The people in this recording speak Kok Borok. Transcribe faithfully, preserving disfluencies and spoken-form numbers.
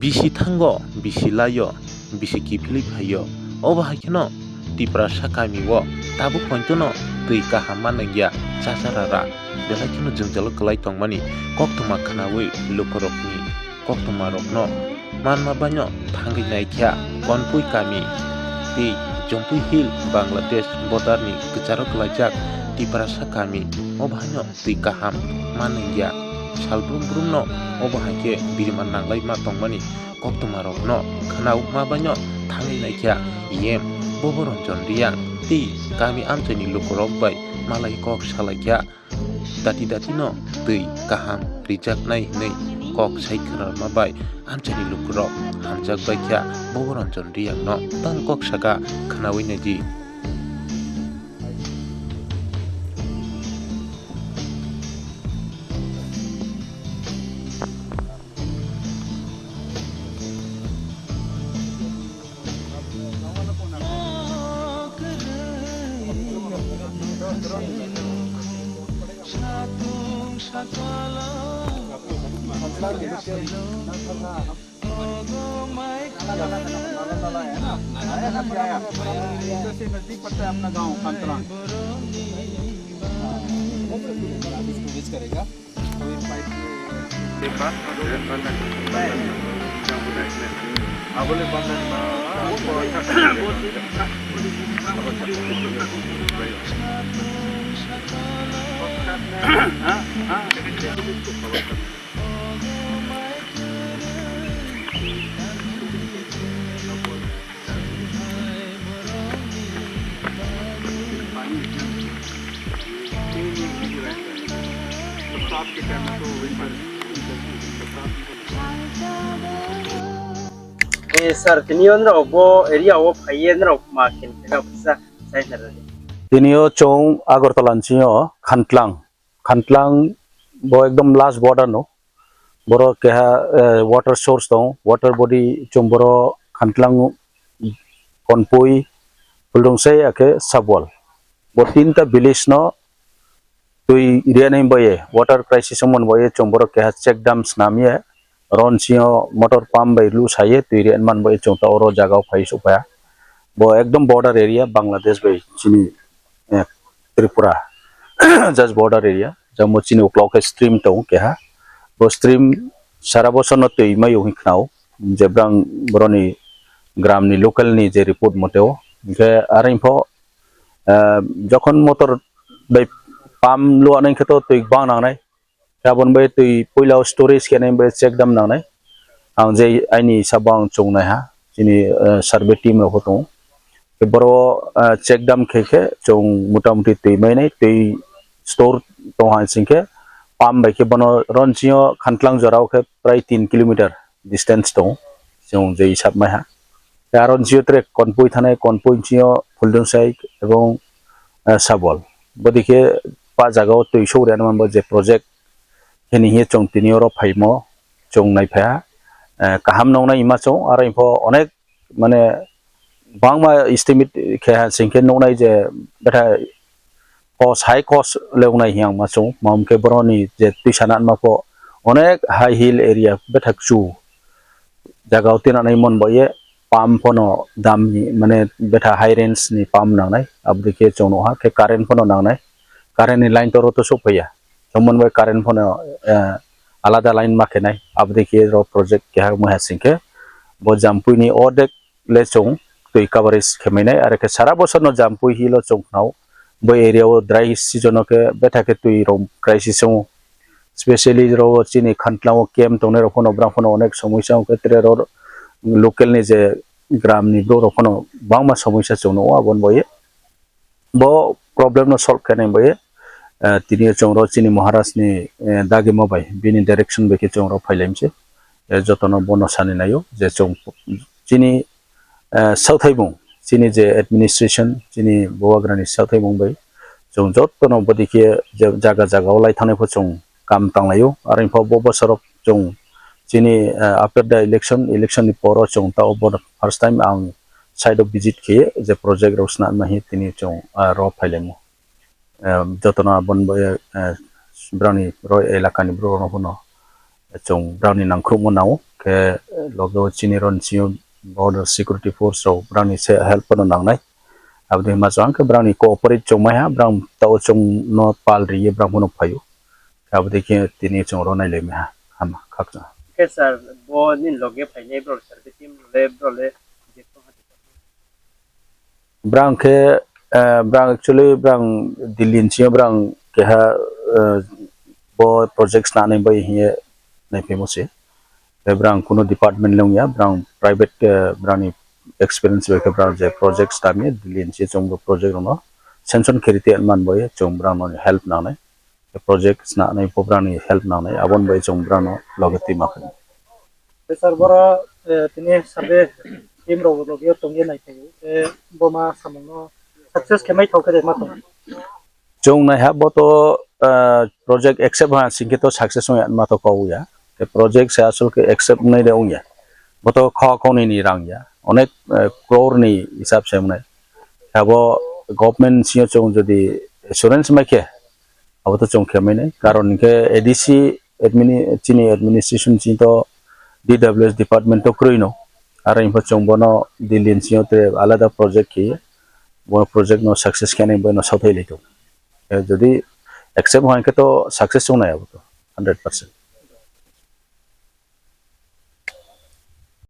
Bisi thango, bisi laio, bisi kiphilwi phaio. Obo hai kheno Tiprasa kamio tabuk pointono twi kaham manwngya, chachara ra. Belai kheno jwngjalo kwlai tongmani koktwma khnaui lukurokni koktwmarokno manma baino thangwi naikha Konpui kami tei Jompui Hill Bangladesh border ni kwcharo kwlaijak Tiprasa kami. Obo haino twi kaham manwngya. Salbrum brumno obo hai khe birima nanglai ma tongmani koktwmarokno khnaui ma baino thangwi naikha E M Bobo Ranjan Reang tei kami amchaini lukurok bai malai kok salaikha. Dati dati no twi kaham rijaknai hinwi kok sai khwnarma bai amchaini lukurok hamjak baikha Bobo Ranjan Reang no tang kok saka khnaui naidi. Eh, sir, tini o norok bo area o phaiye norok ma khen khe kisa sai na rwdi. Tini o chwng Agartala ni simi o Khantlang, Khantlang bo ekdom last border no. Boro keha, eh, water source tong, water body chwng boro Khantlang, Konpui, Phuldungsei akhe Sabwal. Bo tinta village no twi rianai boye, water crisis wngmani boye chwng boro keha check dam snamye, ron sio motor pump bai lu saye twi rianmani boye chwng ta oro jaga o phai sukpaya. Bo ekdom border area Bangladesh bai chini, eh, Tripura, just border area, jamo chini uklok khe stream tongo keha. Bo stream sara bosor no twi mai wngwi khnao, je brang boroni gram ni local ni je report mote o. Hinkhe aro info, eh, jokhon motor bai pump luanai khe to twi bang nangnai. Aboni bai twi puila o storage khe nai bai check dam nangnai. Ang je aini sabo ang chwng naiha, chini, eh, survey team rok bo tongo. Khe boro, eh, check dam khe khe chwng motamuti twi mainai, twi store tong hai sing khe pump bai khe bono ron sio Khantlang jora o khe prai tin kilometer distance tongo, chwng je hisab maiha. Tei aro sio tere Konpui thanai, Konpui sio Phuldungsei ebong, eh, Sabwal. Bodi khe pa jaga o twi sogri anw manbo je project hini hiye chwng tini oro phaimo chwng naiphaiha. Eh, kaham nongnai hima chwng, aro info onek mane bangma estimate khe ha sing khe nuknai je betha cost, high cost le wngnai hiya wngma chwng. Mam khe boroni je twi sana wngma pho onek high hill area betha chu jaga o tinanai mon bo ye pump phano dam ni mane betha high range ni pump nangnai. Aboni khe chwng nukha khe current phano nangnai, current ni line to oro to sokphaiya. Chwng mon bai current phano, eh, alada line ma khenai. Aboni khe oro project keha wngma hai sing khe bo Jampui ni ordek le chwng twi coverage khe mainai, are khe sara bosor no Jampui hill o chwng khnao. Bo area o dry season o khe betha khe twi rok crisis wngo, specially ro chini Khantlang o camp tongnai rok phano, brang phano onek somosya wngkhe, tere ro local ni je gram ni borok rok phano bangma somosya chwng nukgo aboni bai. Bo problem no solve khainai bai, eh, tini chwng ro chini Maharaj ni, eh, dagima bai, bini direction bai khe chwng ro phailaimse, eh, jotono bono sani naio je chwng chini, eh, sauthaimung, chini je administration, chini bubagrani sauthaimung bai chwng jotono bodi khe je jaga jaga o lai thangnai pho chwng kam tanglaio. Aro info bo bosoro chwng chini, eh, after the election, election ni poro chwng ta obo first time ang site o visit khe je project rok swnam nahi tini chwng, eh, ro phailaimo. Eh, jotono aboni bai, eh, brani ro elaka ni borok rok no phano chwng brangni nangkhukmo nango, khe loge o chini roni sio border security force rok brangni se help no nangnai. Aboni hima chwng khe brangni cooperate chwng maiha, brang tao chwng no pal riye brang phano phaio. Aboni khe tini chwng ro nai lai maiha, hama khakchang. Khe sir, bo nini loge phainai bro sir, be team le bro le je tong ha. Brang khe, eh, brang actually brang Delhi ni sio brang keha, eh, bo project snani bai hiye nai phimo se. Tei brang kuno department le wngya, brang private, eh, brangni experience bai khe brang je project stamya, Delhi ni sio chwng bo project rokno sanction khe rite man bai chwng brangno help nangnai. Project swnamnai pho brangni help nangnai, aboni bai chwng brangno loge twima khainai. Tei sir, boro, eh, tini survey team rok loge tongwi nai phai, tei bo ma samungno success khe mai thok khe ma tong. Chwng nai ha bo to, eh, project accept ha singkhe to success wngya ma to kok ya. Tei project se asol khe accept wngnai de wngya. Bo to kha khoni ni rang ya. Onek, eh, crore ni hisab se wngnai. Abo government sio chwng jodi assurance mai khe, abo to chwng khe mai nai. Karon hinkhe A D C admini-, chini administration chini to D W S department to kwrwi no. Aro hinkhe chwng bono Delhi ni sio te alada project khe, bo project no success khe nai bono sothai lai to. Eh, jodi accept hoi khe to success wngnai abo to hundred percent.